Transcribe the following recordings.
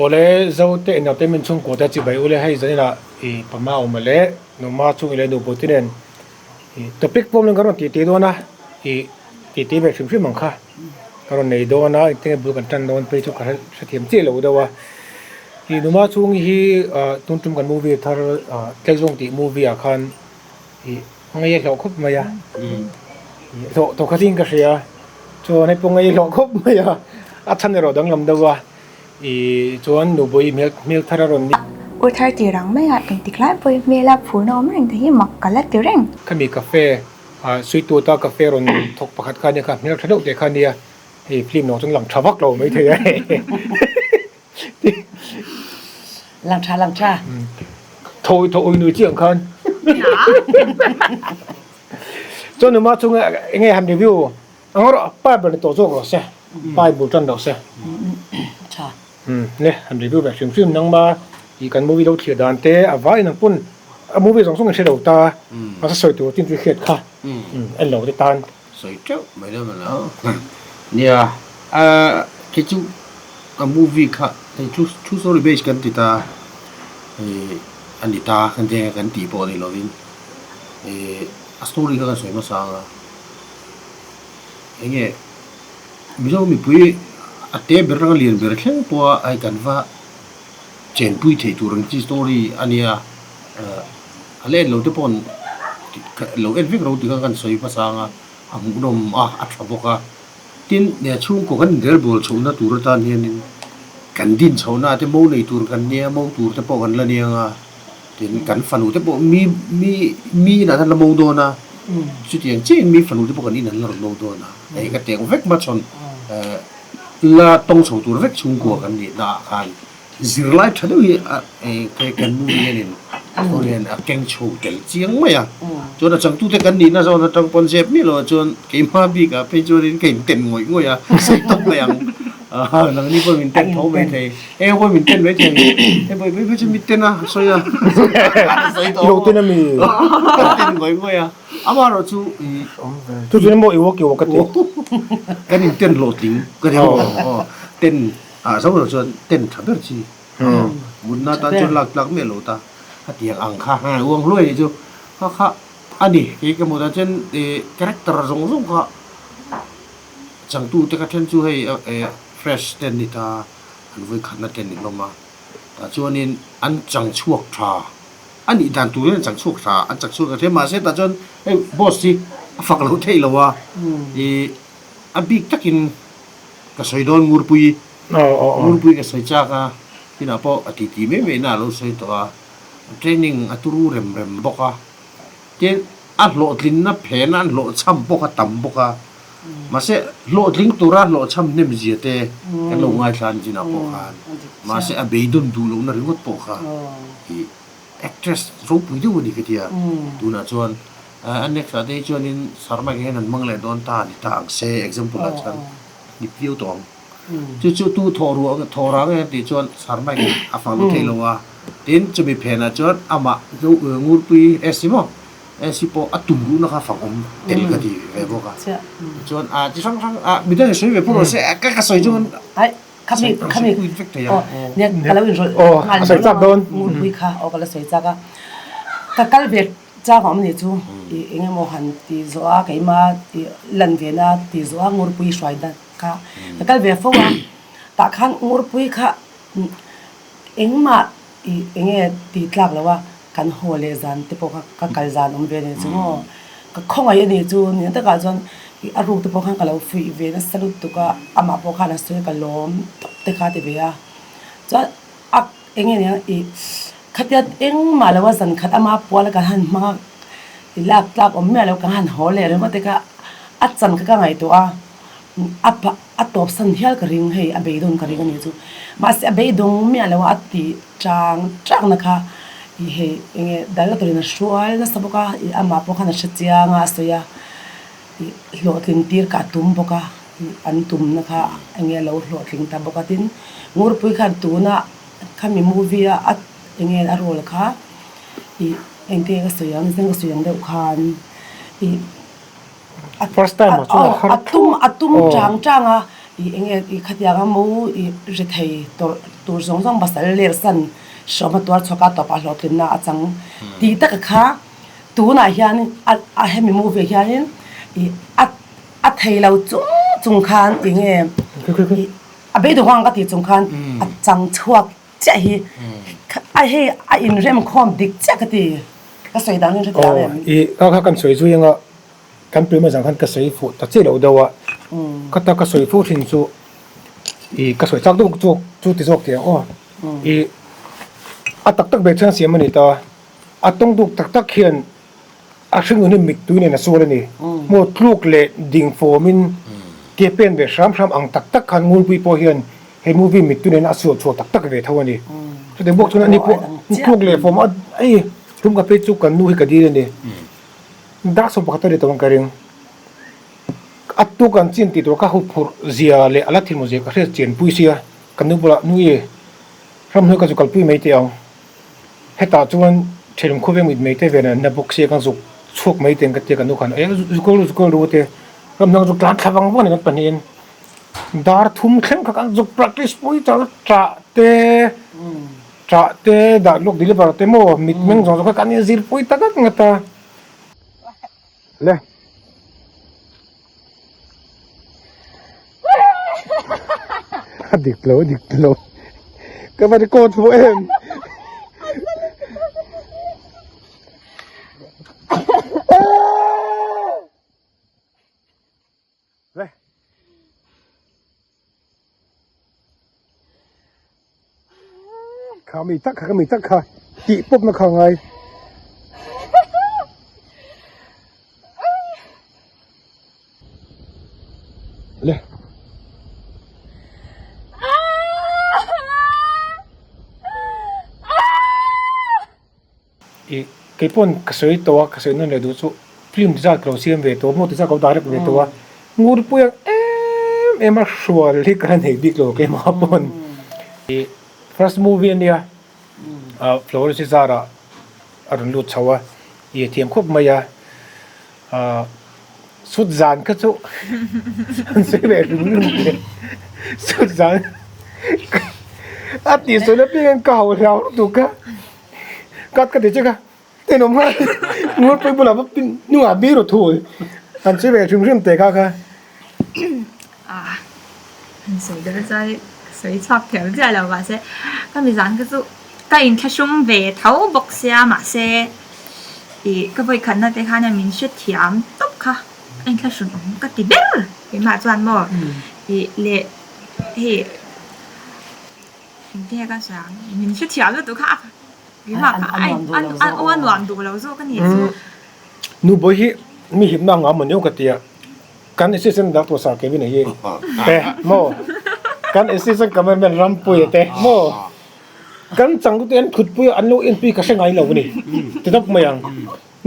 Awle Zote Entertainment chhungkaw te chibai ule hei zaninah i pama awm leh numa chungin leh nupuite nen i topic pawm in ka rawn titi dawn a i titi ve hrim hrim ang kha ka rawn nei dawn a engtin nge bul kan tan dawn phei chu ka hrethiam chiah lo deuh a i numa chhung hi tun tum kan movie thar Tlaizawng tih movie ah khan i ngei a hlawh khawp mai a hlawh tawh khatin ka hria chuan hei pawh ngei a hlawh khawp mai a a chhan erawh danglam deuh a ih chuan nupui hmel hmel thar a rawn ni. Ur thar tir ang mai a engtik lai pawhin hmela phurna awm reng te hi mak ka la ti reng. Khami cafe ah Suituata cafe rawn thawk pakhat kha nia kha hmel tha deuh teh kha nia hei film lo chuan lang tha vak lo mai thei a Lang tha lang tha. Tho tho ui nui chiang khan. Chuan numa chunga enge han review ang rawh Bible ni tawh zawk rawh se Bible tan rawh se. Tha. Ne han review ve hrim hrim nangma i kan movie lo thlir dan te a vai nang pawn a movie zawng zawng in hre lo ta a sawi tur tin hriat kha en lo te tan. Sawi teuh mai lo lo. Nia, kei chu ka movie kha hei true true story base kan ti ta ih a ni ta kan ti kan tih pawh ni lovin ih a story kha ka sawi hmasa ang a, eng nge Mizo mipui a te ber atanga lian ber thleng pawha hei kan va chenpui theih tur ang chi story a nia a la en lo te pawh lo en vek ro tih kha kan sawi hmasa ang a, a hmuhnawm a, a tha bawk a. Tin, chhungkaw kan inrelbawl chhohna tur atan hianin kan din chhohna te mo nei tur kan nia, mo tur te pawh kan la nia ang a, tin kan fanu te pawh mi mi mi inah an la mo dawn a, chutiang chiahin mi fanu te pawh kan inah an la rawn mo dawn a, hei ka teng vek hmachhawn la tawng chho tur vek chhungkua kan nihna ah khan. Zirlai tha deuh hi a kan nu hianin khaw hian a keng chho tel chiang mai a, chuan a changtute kan nihna zawn atang pawn zep miah loh ah chuan keimah bikah phei chuanin ka inten ngawih ngawih a, sawi tawp mai ang nangni pawh min ten tho mai thei, heng pawh min ten mai thei, hei pawh phei chu mi ten a sawi a, sawi tawh Ilo ten a mi? Ka ten ngawih ngawih a, amaherawh chu i Chu chu emaw i walk i walk a ti. Kan inten hlawhtling ka ti aw, ten Ah zo lo chuan ten tha ber chi mutna tan chuan lak tlak miah lo ta a tiang ang kha uang hluai nih chu kha kha a ni kei ka hmuh dan chuan ih character zawng zawng kha changtu te kha then chu hei eh fresh te an ni ta an vawi khatna te an ni hlawm a tah chuanin an chang chhuak tha a nih dan turin an chang chhuak tha an chang chhuak ta hle mahse tah chuan hei boss hi a fak lo theih lo a ih a bik takin. Ka sawi dawn Ngurpui, Ngurpui ka sawi chak a, tinah pawh a titi mai mai na a lo sawi tawh a, training a turu rem rem bawk a, tin a hlawhtlinna phena an hlawhchham pawh kha tam bawk a, mahse hlawhtling tura hlawhchham hnem zia te kan lo ngaithla a ni chinah pawh khan, mahse a beidawn duh lohna ringawt pawh kha ih actress ropui deuh a ni ka ti a, tunah chuan A next ah te hi chuanin Sharma hian an hmang leh dawn ta ni ta ang se example ah chuan ni piau tawh ang. Chu chu tu thawh ruah thawh rang nge tih chuan Sharma hian a fang lo thei lo a. Tin chumi phen ah chuan amah Ngurpui SC maw SC pawh a tum ruhna kha fang awm tel ka ti ve bawk a. Chuan a chi hrang hrang a midang in sawi ve pawh rawh se ka ka sawi chuan Khami khami aw nia ka lo inrawlh nghal lo Ngurpui kha aw ka la sawi chak a ka kal ve Chang awm nih chu ih eng emaw han ti zawh a keimah ih lan ve na ti zawh a Ngurpui hruai dan kha ka kal ve fo a tah khan Ngurpui kha engmah ih eng nge ti tlak lo a kan haw leh zan te pawh kha ka kal zan awm ve nih chu maw ka khawngaih a nih chu ni takah chuan ih a ruk te pawh khan ka lo fuih ve nasa lutuk a amah pawh khan a sawi ka lawm tawp te kha ti ve a chuan A eng nge nia ih khatia engmah lo a zan khat ama pual a kan han hmang a i lak tlak awm miah lo kan han haw leh ringawt te kha a chan kha ka ngaihtuah a a pah a tawp san hial ka ring hei a beidawn ka ring a nih chu mahse a beidawng miah lo a a tih chang chang na kha ih hei eng nge dal turin a hrual nasa bawk a ih amah pawh khan a hre chiang a a sawi a ih hlawhtlin tir kha a tum bawk a. An tumna kha enge a lo hlawhtling ta bawk a tin Ngurpui khan tuna khami movie a a enge a role kha ih engte ka sawi ang zeng ka sawi ang deuh khan ih First time ah chuan a har a tum a tum chang chang a. I enge i khatianga mo i ri thei tawrh tur zawng zawng pasal ler san hrawm a tuar chhuak a tawpah hlawhtlinna a chang tih taka kha tunah hian a a hemi movie ah hianin i a a thei lo chung chung khan enge i a beidawng ang ka tih chung khan a chang chhuak chiah hi a hei a inremkhawm dik chiah ka ti ka sawi dan hi hrethiam em? I kha kha kan sawi zui anga Kan tuima zang khan ka sawi fuh ta chiah loh deuh a, ka ta ka sawi fuh thin chu ih ka sawi chak deuh chu chu ti zawk tih ang aw. Ih a tak tak ve chuan siam a ni ta, a tawng duk tak tak hian a hringnun hi mittui nen a sual a ni. Maw tluk leh ding fawmin ke pen ve hram hram ang tak tak khan Ngulpui pawh hian he movie mittui nen a sual chhuak tak tak ve tho a ni. Chutiang bawk chuan ani pawh tluk leh fawm a ei tum ka phei chu kan nu hi ka dil a ni. Dark 11 a ri tawh ang ka ring. A tuk an chin tih tur ka huphurh zia leh a la thilmu zia ka hriat chian pui sia. Ka nu bulah nu i ramhnuai ka zu kalpui mai teh ang. Hetah chuan thenawm khawveng mit mai te ven an na bawk sia kan zuk chhuak mai teh ang ka tia ka nu khan e zu kal ru zu kal ru te ramhnuai ka zuk tlan thla vang vang a ni kan pahnihin dar thum thleng kha kan zuk practice pui char chah te Ṭah te, dah lawk deliver te maw mitmeng zawng zawng kha kan inzir pui tak tak ngat a. Le. A dik lo, a dik lo. Ka va record fuh em. Le. Kha mi tak kha ka mi tak kha tih pawp na kha ngai. Le. I keipawn ka sawi tawh a, ka sawi nawn leh duh chu film ti zat ka lo siam ve tawh a, maw ti zat ka lo direct ve tawh a, Ngurpuia em em a hrual hi ka la nei bik lo keimah pawn. I first movie ania ah Florence zarah a rawn lut chho a, i a thiam khawp mai a, ah sut zan kha chu an sawi leh rum rum teh sut zan a tihsual apiangin ka hauh hlau lutuk a. Kat ka ti che ka tenawm nghal Ngurpui bulah va pin hnungah bir aw thul an che ve hrim hrim teh kha kha. Ah an sawi deuh chuan ka sawi chhuak thiam chiah lo mahse ka mi zan kha chu ka inthlahrung ve tho bawk sia mahse ih ka vawikhatna te khan min hrethiam tawp kha a inthlahrun awm ka ti ber keimah chuan maw ih leh hei. Engte ka hria ang, min hrethiam lutuk kha keimah kha a aw a nuam duh lo zawk a nih chu. Nu bawi hi mi hipna ang a maw niau ka ti a, kan assistant doctor sir Kevin a hi te maw, kan assistant cameraman Rampuia te maw, kan changtute an thutpui a an lo enpui ka hre ngai lo a ni ti tawp mai ang.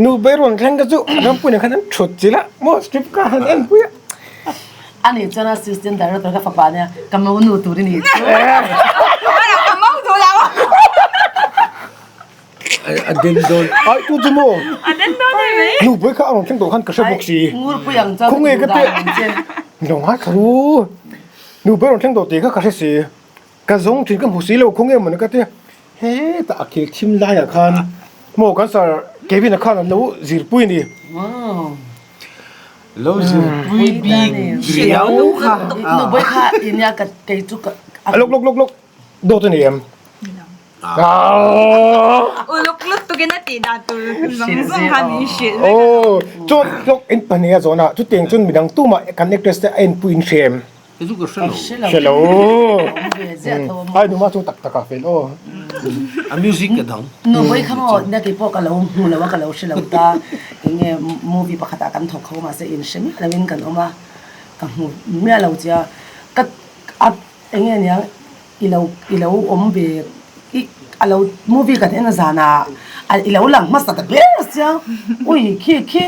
Nu ber rawn thleng ka chu Rampuia nen khan an thut chilh a maw strip kha han enpui a. Ani chuan assistant director ka fapa nia ka mo nu tur i nih chu. Ka mo duh lo. A den dawn. Ai tu chu maw. A den dawn e mai. Nu ber kha a rawn thleng tawh khan ka hre bawk si. Ngurpui ang chuan Khawnge ka teh. Lo ngai thla ru. Nu ber rawn thleng tawh tih kha ka hre si. Ka zawng thin ka hmu si lo khawnge mawni ka tia. Hetah a kil thim laiah khan maw kan sir Kevin-a khan an lo zirpui a ni. Lo zirpui bik riau kha. Nu bawi kha i nia ka kei chu ka. Luk luk luk luk dawt a ni em? Uluk lutuk in a tih dan tur zawng zawng khan min hrilh vek a. Aw chuan hlawk en pahnih a zawn a chutiang chuan midang tumah kan actress te a enpui in hria em? Kei chu ka hre lo. Hre lo. Ai numa chu tak tak ah fel aw. A music ka dang. Nu vawi kha maw nia kei pawh ka lo hmu lo a ka lo hre lo ta enge movie pakhat ah kan thawk ho mahse in hre miah lo in kan awm a ka hmu miah lo che a ka a enge niang i lo i lo awm ve i a lo movie kan en a zan ah i lo lang hmasa ta ber sia ui khi khi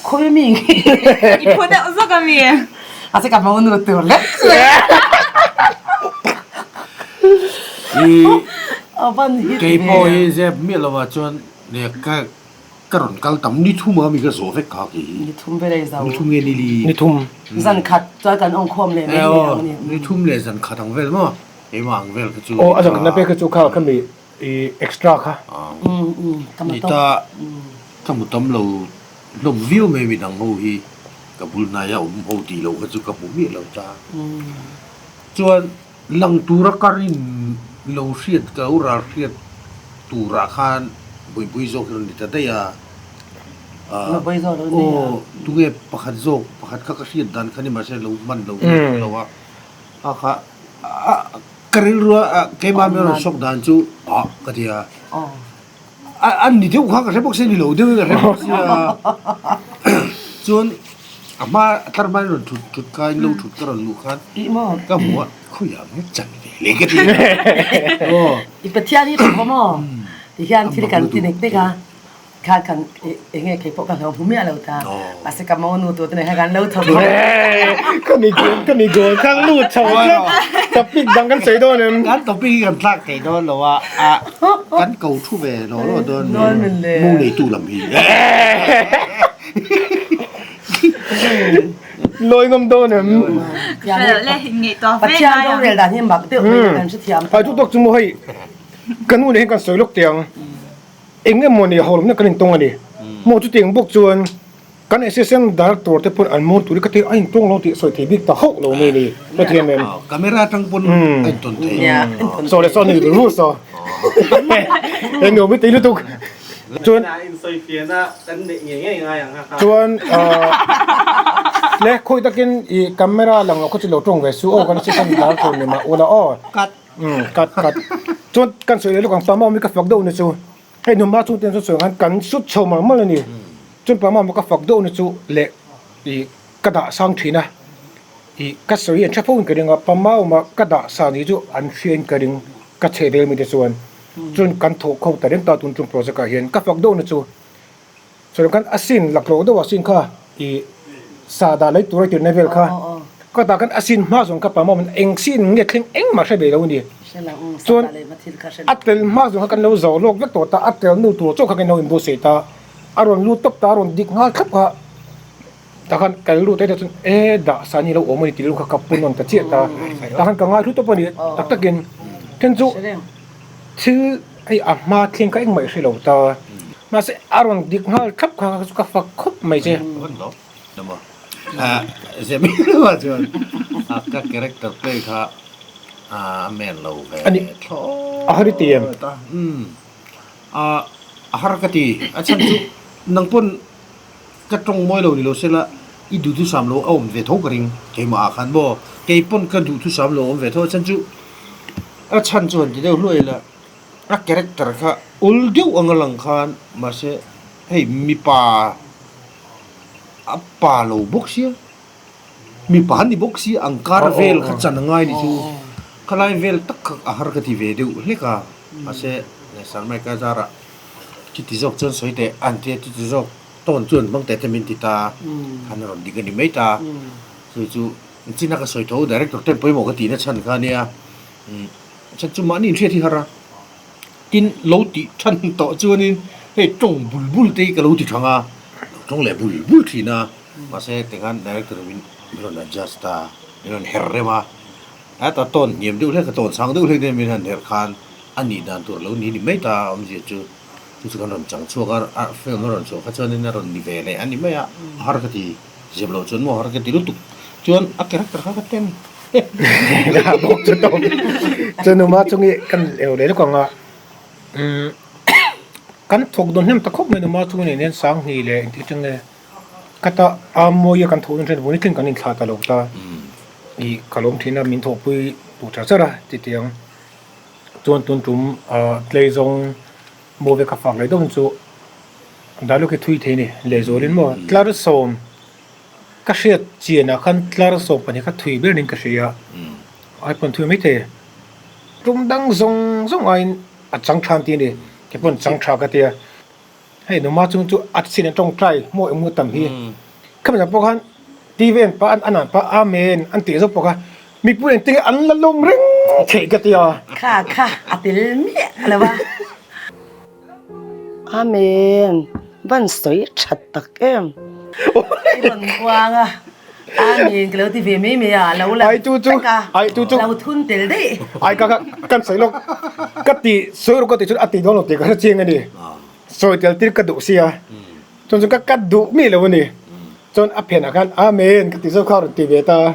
khawi mi khi i phu deuh zawk a mi a che ka hmu nu tur lek i a van hit kei pawh hi zep miah lo ah chuan ka. Ka rawn kal tam ni thum a mi ka zawh vek kha kei hi. Ni thum vel a i zo. Ni thum nge ni li? Ni thum. Zan khat chuan kan awm khawm leh mai ni ang ni. Ni thum leh zan khat ang vel maw? Keimah ang vel kha chu. Aw a zan khatna pek kha chu kha kha mi i extra kha. Ka mu tawk. Ni ta ka mu tam lo hlawm viau mai midang ho hi ka bul hnaia awm ho tih loh kha chu ka hmu miah lo ta. Chuan Lang tura ka rin lo hriat ka lo ral hriat turah khan Buaipui zawk hi rawn ni ta daih a. Aw, tunge pakhat zawk, pakhat kha ka hriat dan kha ni mahse lo hman lo nge lo a. A kha ka rilru a keimah mi rawn sawk dan chu ah ka ti a. A ni deuh kha ka hre bawk sia ni lo deuhin ka hre bawk sia. Chuan a hma tlar hmain rawn thut thut kha in lo thut ka rawn luh khan ka hmu a khawiah nge chan ve le ka ti a. Aw. I Pathian hi tha maw? Ti hian thil kan ti nek nek a. Kha kan eng nge kei pawh ka hlo hmu miah lo ta. Mahse ka mo nu tur te nen khan kan lo tho bawk. Ka mi ka mi goal khang lut chho tlat. Topic dang kan sawi dawn em? Kan topic hi kan tlak thei dawn lo a, a kan ko thu ve law law dawn ni. Mo neitu lam hi. Lawi ngam dawn em? Pathian rorel dan hi mak deuh mai kan hrethiam. Ai chu tawk chu maw hei ka nu nen hian kan sawi lawk teh ang. Eng emaw ni ho lamna kan intawng a ni. Maw chutiang bawk chuan kan assistant director te pawn an mawn tur hi ka ti a intawng lo tih sawi thei bik ta hauh lo mai ni. Ka thiam em? Camera atang pawn a intawn thei. Saw leh saw ni ru saw. Eng nuam i ti lutuk. Chuan chuan le khawi takin i camera lang lo khaw chu lo tawng ve su aw kan assistant director ni mah ula aw. Cut. Umm kat kat chuan kan sawi leh lawk ang pamawm hi ka fak deuh ni chu hei numa chhungte chu sawi ang khan kan sut chho mal mal a ni chuan pamawm ka fak deuh ni chu leh ih ka dah sang thin a ih ka sawi an hre fo in ka ring a pamawma ka dah sang ni chu an hria in ka ring ka chhe vel mi te chuan chuan kan thawh kho ta reng ta tun tum project ah hian ka fak deuh ni chu Sawi khan a sin laklawh deuh a sin kha ih sa dah lei tur a tirna vel kha ka tah khan a sin hma zawng kha pamawm in eng sin nge thleng engmah hre ve lo a ni. Chuan a tel hma zawng kha kan lo zo lawk vek tawh ta a tel nu tur chauh kha kan lo inbuatsaih ta a rawn lut tawp ta a rawn dik nghal thlap kha tah khan kal lut aih chuan e dah sa ni lo awm a ni tih rilru kha ka pu nawn ta chiah ta tah khan ka ngai hlu tawp a ni tak takin then chu thil hei a hma thleng kha engmah i hre lo ta. Mahse a rawn dik nghal thlap kha chu ka fak khawp mai che. Zemilua chuan ka character play kha a men lo ve thlawt a har i ti em? A har ka ti a chhan chu nang pawn ka tawng mawi lo ni lo sela i duhthusam lo a awm ve tho ka ring keimah ah khan maw kei pawn ka duhthusam lo a awm ve tho a chhan chu a chhan chu han ti deuh hluai la. A character kha ul deuh anga lang khan mahse hei mipa a pa lo bawk sia mipa an ni bawk sia ang kar vel kha chan a ngai ni chu khalai vel tak kha a har ka ti ve deuh hlek a mahse Sarmaika zarah chuti zawk chuan sawi teh an tia chuti zawk tawn chuan hmang teh te min ti ta khan a rawn dik a ni mai ta chu chu china ka sawi tho director ten pawimawh ka tihna chhan kha ania. Chan chu mahni inhriat hi har a, tin lo tih than tawh chuanin hei tawng bul bul te hi ka lo ti thang a, lo tawng leh bul bul thin a, mahse tikhan director min rawn adjust a, min rawn her rem a, heta tawn hniam deuh hlek a tawn sang deuh hlek min han her khan a nih dan tur a lo ni ni mai ta a awmzia chu chu chu kan rawn chang chhuak a, a film a rawn chhuah kha chuanin a rawn ni ve leh a ni mai a, a har ka ti zep loh chuan maw a har ka ti lutuk chuan a character kha ka ten. Chu numa chu nge kan leu leh lawk ang a umm kan thawk dawn hnem ta khawp mai numa chu nen hian Sanghni leh engtik atang nge ka ta a mawi a kan thawh dawn thin vawni thleng kan inthlah ta lo ta ih ka lawm thin a min thawhpui duh char char a titiang chuan tun tum ah tlei zawng maw ve ka fak leh deuh chu dialogue hi thui thei a ni lehzualin maw tlar sawm. Ka hriat chianah khan tlar 12 kha thui ber niin ka hria a, ai pawn thui mai thei. Tum dang zawng zawng aiin a chang tha an ti a ni, kei pawn chang tha ka ti a. Hei numa chung chu a chin an tawngtai hmuh emaw tam hi. Khami lam pawh khan TV en pah an an pah Amen an tih zawk pawh kha mipui engtin nge an la lawm reng theih ka ti a. Kha kha a tel miah lo a. Amen. Van sawi tha tak em. I rawn kuang a, Amen ka lo ti ve mai mai a, lo la vek a, lo thun tel daih. Ai ka kan sawi lawk, ka ti sawi rawh ka ti chuan a ti dawn lo tih ka hre chiang a ni. Sawi tel tir ka duh sia, chuan chuan ka cut duh mi lo a ni. Chuan a phenah khan Amen ka ti zawk kha a rawn ti ve ta a,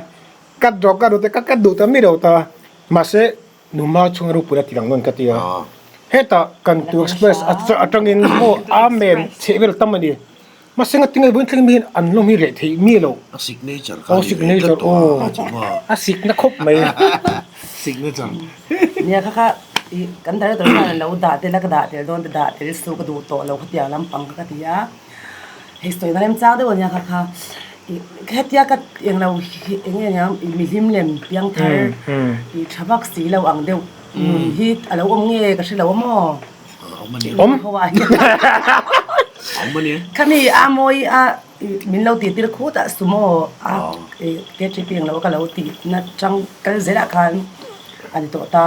cut rawh ka duh te ka cut duh ta mi lo ta, mahse Numa chhunga ropui a ti lang nawn ka ti a, hetah kan tu express atangin maw Amen chheh vel tam a ni. Mahse nga tinge vawiin thleng mi hian an lawm hi reh theih mi lo. A signature kha ni ve tlat tawh a chu maw. A sikna khawp mai. Signature. Nia kha kha i kan director khan a lo dah tel a ka dah tel dawn te dah tel su ka duh tawh lo khatiang lampang kha ka ti a. Hei sawi na remchang deuh ania kha kha i hetia ka englo hi eng nge nia i mihlim lem piangthar i tha vak si lo ang deuh nun hi a lo awm nge ka hre lo a maw? Awm a ni. Awm. Awm a ni. Khami a mawi a min lo tih tir khut a sumo a i KTP englo ka lo tih na chang kal zelah khan a ni tawh ta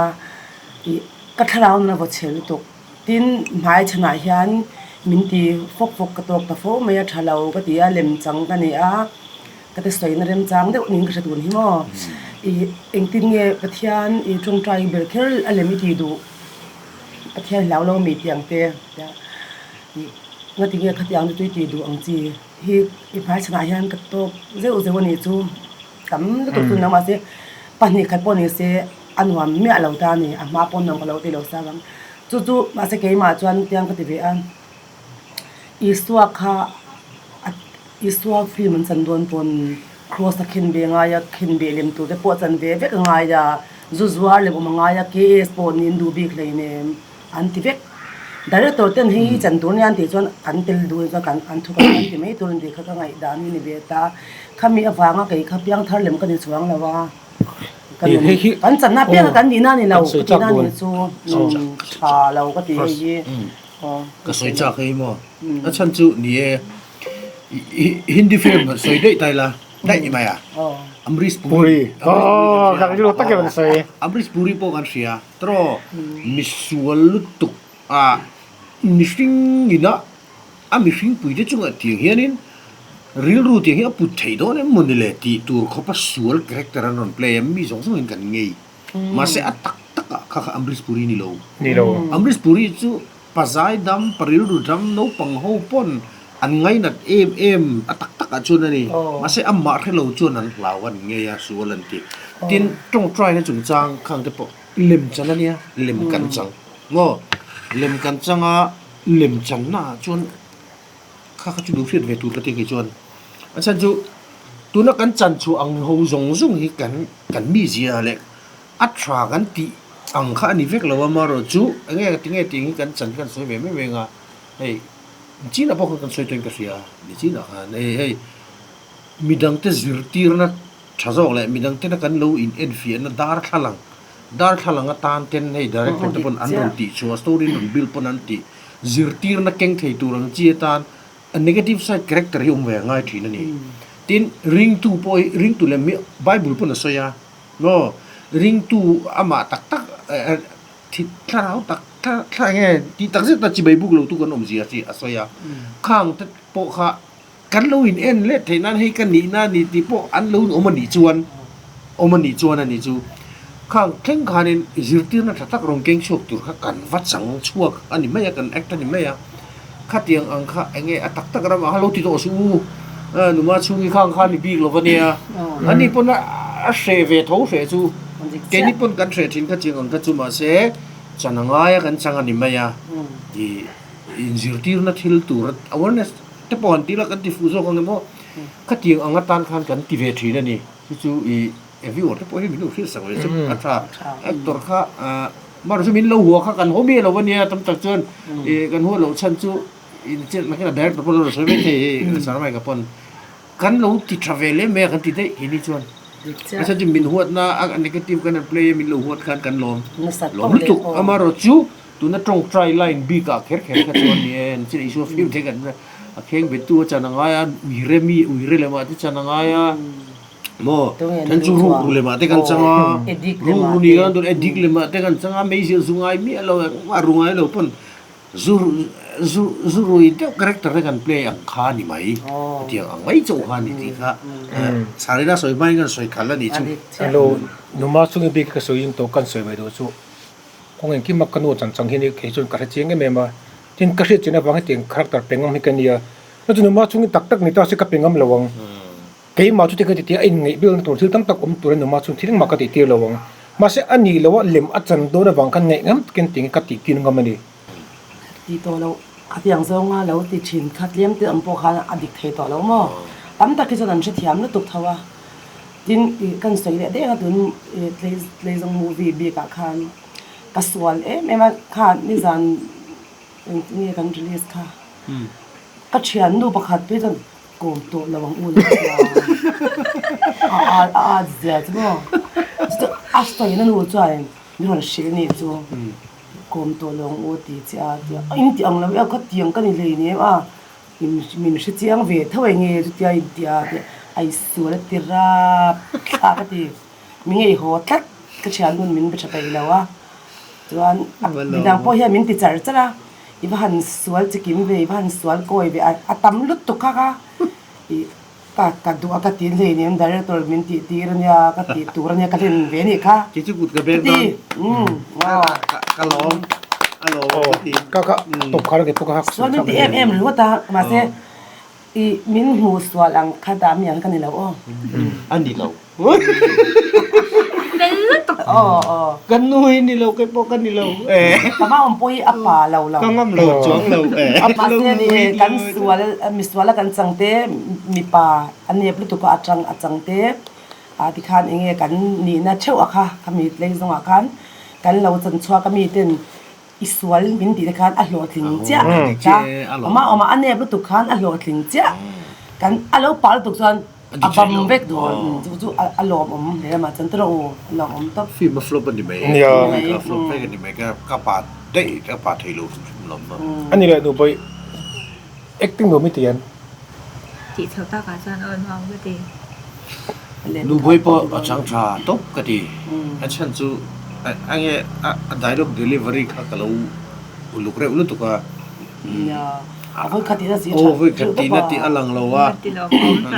i ka thlarau nun a vaw chhe lutuk. Tin, hmai chhanah hian min ti fawk fawk ka tawk ta fo mai a, tha lo ka ti a, lem chang ka ni a, ka ti sawina remchang deuh niin ka hre tun hi maw. I engtin nge Pathian i tawngtai ber kher a lem i tih duh? Pathian hlau lo mi tih ang te tia i ngati nge khatiang chu tui tih duh ang chi hi i hmai chhanah hian ka tawk zeuh zeuh a nih chu. Tam lutuk chu nang mahse pahnih khat pawh ni se a nuam miah lo ta a ni, a hma pawh nuam ka lo ti lo sa vang. Chu chu mahse keimah chuan tiang ka ti ve a, Isua kha Isua film an chan dawn pawn cross a khin ve ngai a, khin beh lem tur te pawh a chan ve vek a ngai a, zu zuar lem awm a ngai a, KS pawh niin duh bik hleinem. An ti vek. Director ten hei hi chan tur nia an tih chuan an tel duh chuan kan an thu kan an ti mai tur an tih kha ka ngaihdan hi ni ve ta. Khami avanga kei kha piangthar lem ka ni chuang lo a. Ka nun kan channa pianga kan nihna ni lo ka tihna ni chu tha lo ka ti hei hi. Ka sawi chak hei maw. A chhan chu ni e Hindi film sawi daih ta ila daih mai a. Amrish Puri. Amrish Puri pawh kan hria. Tawh misual lutuk ah mihring ina a mihring pui te chungah tiang hianin rilru tiang hi a put theih dawn em mawni le tih tur khawpa sual character an rawn play a, mi zawng zawngin kan ngei. Mahse a tak takah kha kha Amrish Puri ni lo. Ni lo. Amrish Puri chu pazai dam, pa rilru dam, naupang ho pawn an ngainat em em a tak takah chuan a ni. Mahse amah hrelo chuan an hlau an ngei a, sual an ti. Tin, tawngtaina chungchang khang te pawh lem chan a nia, lem kan chang maw? Lem kan chang a, lem channa ah chuan kha kha chu duh hriat ve tur ka ti kei chuan. A chhan chu tuna kan chan chhuah ang ho zawng zawng hi kan kan mizia leh A tha kan tih ang kha a ni vek lo a, amaherawhchu eng nge tinge tih hi kan chan kan sawi ve mai mai ang a, hei Chinah pawh khan kan sawi tawhin ka hria, ni Chinah khan hei hei midangte zirtirna tha zawk leh midangtena kan lo in enfiahna darthlalang darthlalang atan ten hei director te pawn an rawn tih chhuah story an rawn build pawn an tih zirtirna keng thei tur ang chi atan a negative side character hi awm ve a ngai thin a ni. Tin, ringtu pawh hi ringtu leh mi bible pawn a sawi a. Maw? Ringtu amah tak tak thi thlarau tak thla enge tih tak zet a chibai buk lo tu kan awm zia chi a sawi a. Khang te pawh kha kan lo in en let theih nan hei ka nihna a ni tih pawh an lo awm a nih chuan awm a nih chuan a nih chu. Khang thleng khanin zirtirna tha tak rawn keng chhuak tur kha kan va chang chhuak a ni mai a, kan act a ni mai a. Khatiang ang kha enge a tak tak ramah khan lo ti tawh suh u, numa chhungi khang khan i bik lo va nia, ani pawn a hreh ve tho hreh chu, keini pawn kan hreh thin kha chiang ang kha chu mahse chan a ngai a kan chang a ni mai a, ih inzirtirna thil tur awareness te pawh han ti ila kan ti fuh zawk ang emaw khatiang ang atan khan kan ti ve thin a ni, chu chu ih. Viewer te pawh hi min lo hrilh sak ve chu a tha. Actor kha mar chu min lo hua kha kan haw miah lo ania tam tak chuan ih kan hua loh chhan chu nakin a director pawh lo sawi mai thei hei Sarmai ka pawn kan lo ti tha ve lem mai a kan ti daih keini chuan a chhan chu min huatna a negative kan han play a min lo huat khan kan lawm lawm lutuk amaherawhchu tuna tawngtai line bik ah kher kher kha chuan ni e chin Isua fim thei kan a kheng bettu a chan a ngai a uire mi uire lemah te chan a ngai a. Maw? Then chu ruk ru lemah te kan chang a, ruk ru ni kan dawn addict lemah te kan chang a, meizial zu ngai miah lo, engmah ru ngai lo pawn. Zu zu zu rui deuh character te kan play ang kha a ni mai. Hetiang ang mai chauh kha a ni tih kha Sarina sawi hmain kan sawi khalh a nih chu. Hello, numa chungi bik ka sawi in tawh kan sawi mai duh chu. Kawng engkim a ka nu chan chang hi ni kei chuan ka hre chiang em em a. Tin ka hriat chian avang hetiang character pe ngam hi ka nia. Chu chu numa chungi tak tak ni ta se ka pe ngam lo ang. Keimah chu tikhan titi a inngeih bilna tur thil tam tak awm tur a numa chuan thil engmah ka tih tir lo ang. Mahse a nih loh a lem a chan dawn avang khan ngaih ngam takin tingin ka tih tir ngam a ni. Ti tawh lo, khatiang zawnga lo ti thin kha tlem te awm pawh khan a dik thei tawh lo maw? Tam tak hi chuan an hrethiam lutuk tho a. Tin, ih kan sawi leh deng a tun ih Tleizawng movie bikah khan ka sual em em a, kha nizan engtin nge kan release kha? Ka thiannu pakhat phei chuan Kawm tawh lo ang u lo chuan a a at zia chu maw chu a sawi na nu chuan min rawn hrilh anih chu kawm tawh lo ang u ti che a tia in ti ang lo e kha tiang ka ni hlei nem a min min hre chiang ve tho eng nge chutia in ti a tia a isual a ti rap thlak a ti. Mi ngei haw tlat ka thian hun min be tha peih lo a, chuan midang pawh hian min ti char char a, i va han sual chikim ve, i va han sual kawi ve, a tam lutuk kha kha ih ka ka duh a ka ti hlei nen director min tih tir a nia, ka tih tur a nia ka hlen ve anih kha. Kei chu kut ka beng dawn, ka lawm a lawm ka ti. Ka ka tawp khar ke pawh ka hak sual min ti em em ringawt a, mahse I min hmuh sual ang kha dah mi ang ka ni lo aw. A ni lo. Fel lutuk. Aw aw. Ka nu hi ni lo kei pawh ka ni lo e. Ka va awm pawh hi a pa lo lo. Ka ngam lo chuang lo e. Mahse ni e kan sual misual a kan chang te mipa a nep lutuk a atang a chang te a tikhan enge kan nihna theuh a kha khami tlei zawngah khan kan lo chan chhuak a mi ten I sual min tih te khan a hlawhtling chiah ka awm a awm a a nep lutuk khan a hlawhtling chiah kan a lo pah lutuk chuan a bam vek dawn chu chu a lawmawm hle a mah chuan tawrh u a lawmawm tawp. Film a flop a ni mai a flop vek a ni mai ka pa daih ka pa thei lo hrim hrim lawm a. A ni leh duh pawh acting nuam i ti em? Tih chho takah chuan aw nuam ka ti. Nubuai pawh a chang tha tawp ka ti. A chhan chu a nge a dialogue delivery kha ka lo uluk reuh lutuk a. A vawi khat tihna si tha. Aw vawi khat tihna tih a lang lo a.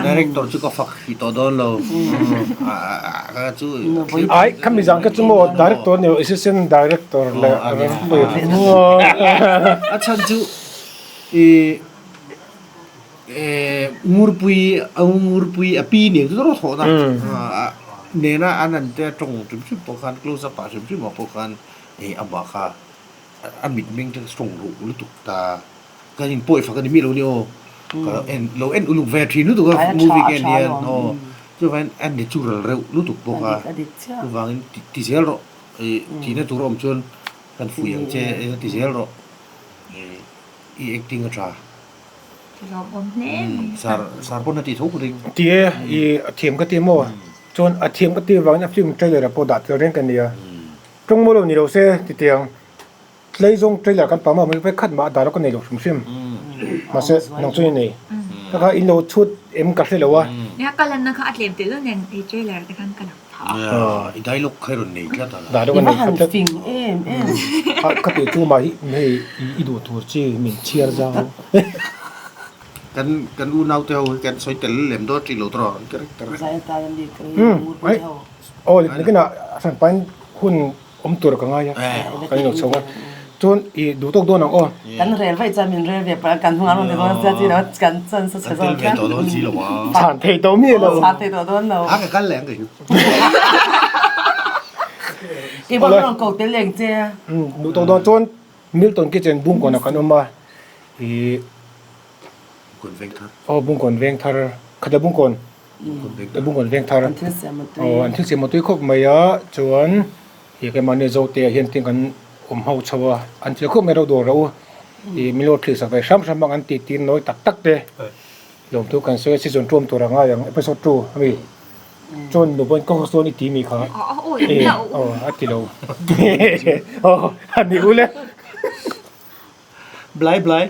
Director chu ka fak hrih tawh dawn lo. Ka chu. Ai khami zan kha chu maw director ni lo assistant director leh a chhan chu i Ngurpui a Ngurpui a pi nen chu rawh thawhna nena an an te tawng hrim hrim pawh khan close up ah hrim hrim ah pawh khan hei amah kha a mitmeng te tawng ruh lutuk ta ka in pawi fak a ni miah lo ni aw ka lo en lo en uluk ve thin lutuk a movie ka en hian aw chuvangin a natural reuh lutuk bawk a chuvangin ti zel rawh ih tihna tur a awm chuan kan fuih ang che ti zel rawh i acting a tha. Lawmawm hle mai. Sar sar pawn a tih tho ka ring. Ti e, i a thiam ka ti maw? Chuan a thiam ka ti avangin a film trailer ah pawh dah tel reng ka nia. Tawng maw lo ni lo se titiang Tleizawng trailer kan pah maw mai vek khat mah a dah lo ka nei lo hrim hrim. Mahse nang chuan i nei. Ka kha in lo chhut em ka hre lo a. Nia ka lanna kha a tlem telh nen hei trailer te khan ka lang. I dialogue kha i rawn nei tlat a. Dialogue a I va nei han tlat. fing em em. Ka tih chu mah hi hei i duh tur chi min chhiar zau. Kan kan unau te ho hi kan sawi tel lem dawn tih lo tawh an character. Zai atan a bik ka ring ho. Aw nikinah hranpain hun awm tur ka ngai a, kan inlo chho a. Chuan i duh tawk dawn ang aw. Kan rel vaih chuan min rel ve palh a, kan hnungah rawn ti dawn sia chi lo kan chan sa chhe zawk hian. Kan tel ve tawh dawn si lo a. Chhan thei tawh mi lo. Chhan thei tawh dawn lo. A ka kal leh ang kei chu. I va rawn ko tel leng che. Duh tawk dawn chuan Milton Kitchen Bungkawnah kan awm a, i. Bungkawn Vengthar. Aw Bungkawn Vengthar, khata Bungkawn. Bungkawn Vengthar. An thil siam a tui. Aw an thil siam a tui khawp mai a, chuan i keimahni Zote ah hian tin kan awm ho chho a, an thil khawp mai ro dawr ro i min lo thlir sak ve hram hram ang an tih tir nawi tak tak te lawmthu kan sawi a season two awm tur a ngai ang episode two ami chuan nubawn ka host dawn i ti mi kha aw a ti lo aw a ni ule Blai blai.